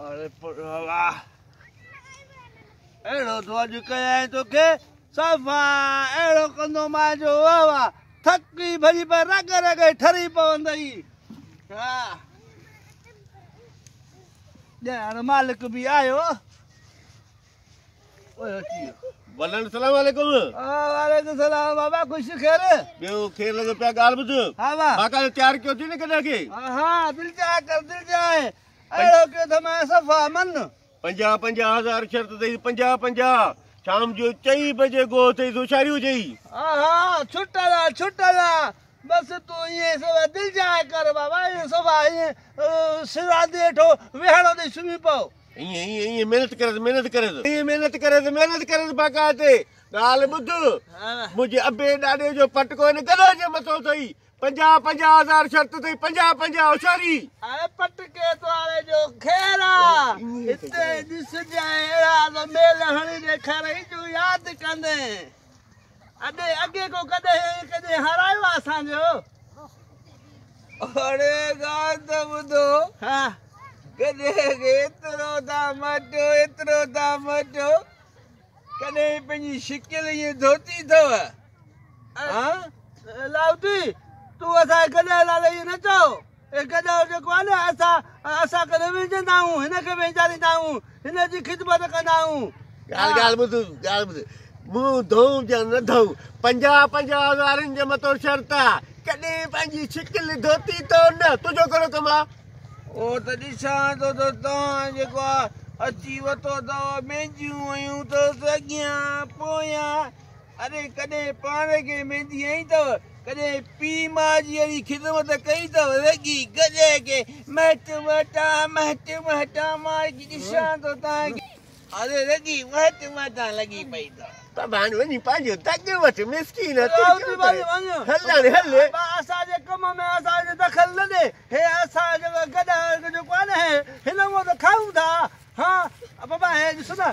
اڙي پٽ واهه اهڙو ٿو اڄ ڪيائين توکي صفا اهڙو ڪندومانء جو واهه واهه ٿڪي ڀڄي پئي رڳ رڳ ٺري پوندئي ها ڄڻ مالڪ به آيو اوئي اچي ويو. ولڻ سلام عليڪم. وعليڪم سلام بابا خوش خير. ٻيو خير لڳو پيا ڳالهه ٻڌ. ها با. باقاعده تيار ڪيو ٿي نه گڏهه کي. ها ها دل چاهه ڪر دل چاهه اهڙو ڪيو اٿم صفا من. 50 50 هزار شرط اٿئي 50 50 شام جو چئين بجي گوهه اٿئي هوشياري هجئي. ها ها ڇٽل آ ڇٽل آ بس تون ائين صفا دل چاهه ڪر بابا ائين صفا ائين سرادي هيٺو ويهاڻو ڏئي سمهي پئو. ائين ائين ائين محنت ڪريس محنت ڪريس ائين محنت ڪريس محنت ڪريس باقاعدي ڳالهه ٻڌ منهنجي ابي ڏاڏي جو پٽڪو هن گڏهه جي مٿو اٿئي 50 50 هزار شرط اٿئي 50 50 هوشياري. اڙي پٽڪي تواري جو خير آ هتي ڏسجانء اهڙا ته ميل هڻي ڏيکارئي جو ياد ڪندين. اڏي اڳي ڪو ڪڏهن ڪڏهن هارايو آ اسان جو. اڙي ڳالهه ته ٻڌو. ها. گڏهه کي ايترو ٿا مهٽيو ايترو ٿا مهٽيو ڪڏهن پنهنجي شڪل ائين ڌوتي اٿو؟ ها؟ لاهوتي تون اسان کي گڏهه لاء ائين نه چئو. هي گڏهه جيڪو آهي نه اسان اسان ڪڏهن وهنجندا آهيون هن کي وهنجاريندا آهيون هن جي خدمت ڪندا آهيون. ڳالهه ڳالهه ٻڌ ڳالهه ٻڌ منهن ڌوئون يا نه ڌوئون 50 50 هزارن جي مٿو شرط آ ڪڏهن پنهنجي شڪل ڌوتي اٿو نه تنهنجو ڪهڙو ڪم آ. اهو ته ڏسان ٿو ته توهان جيڪو آ اچي وتو اٿو مينديون هنيون اٿس اڳيان پويان اڙي ڪڏهن پاڻ کي ميندي هنئي اٿو ڪڏهن پيء ماء جي اهڙي خدمت ڪئي اٿو رڳي گڏهه کي مهٽ مهٽان مهٽ مهٽان مان ڏسان ٿو توهان کي اڙي رڳي مهٽ مهٽان لڳي پئي اٿو. بابا هاڻي وڃي پنهنجو دڳ وٺ مسڪين هل هاڻي هل. بابا اسان جي ڪم ۾ اسان کي دخل نه ڏي هي اسان جو گڏهه جيڪو آهي نه هي هن مان ته کائون ٿا ها بابا هي ڏس نه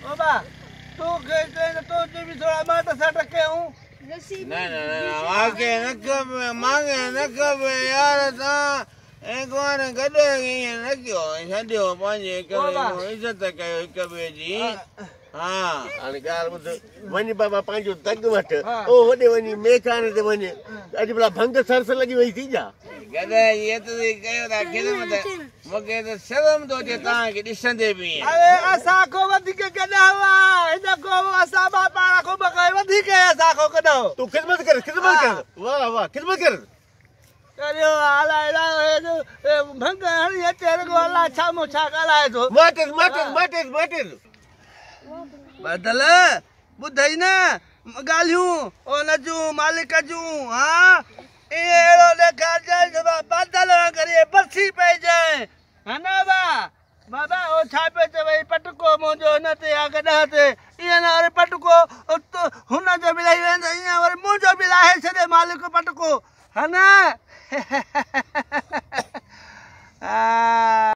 بابا تو کي چئين ته تو چئي به ٿورا مهٽ سهٽ ڪيون. نه نه نه مان کي نه کپي مان کي نه کپي يار توهان ۽ ڪنوار گڏهه کي ائين نه ڪيو ڇڏيو پنهنجي هڪ ٻئي مون عزت ڪيو هڪ ٻئي جي ها. هاڻي ڳالهه ٻڌ وڃ بابا پنهنجو دڳ وٺ او هوڏي وڃي ميخاني تي وڃ اڄ ڀلا ڀنگ سرس لڳي وئي ٿي ڇا. گڏهه جي ايتري ڪيو ٿا خدمت مون کي ته شرم ٿو اچي توهان کي ڏسندي به ائين. اڙي اسان کان وڌيڪ گڏهه هئا هن کان اسان مان پاڻ کان وڌيڪ اسان کان گڏهه. تون خدمت ڪر خدمت ڪر واه واه خدمت ڪر. ڪريو الائي ڀنگ هڻي اچي رڳو الاء ڇا مون ڇا ڳالهائي ٿو. ماٽيس ماٽيس ماٽيس ماٽيس. بدل ٻڌئي نه ڳالهيون ان جون مالڪ جون ها ائين اهڙو ڏيکارجانء جو بادل وانگر ائين برسي پئجانء ها نه ابا. بابا اهو ڇا پيو چوي پٽڪو منهنجو هن تي آ گڏهه تي ائين نه وري پٽڪو هن جو به لهي ويندو ائين وري منهنجو به لاهي ڇڏي مالڪ پٽڪو ها نه.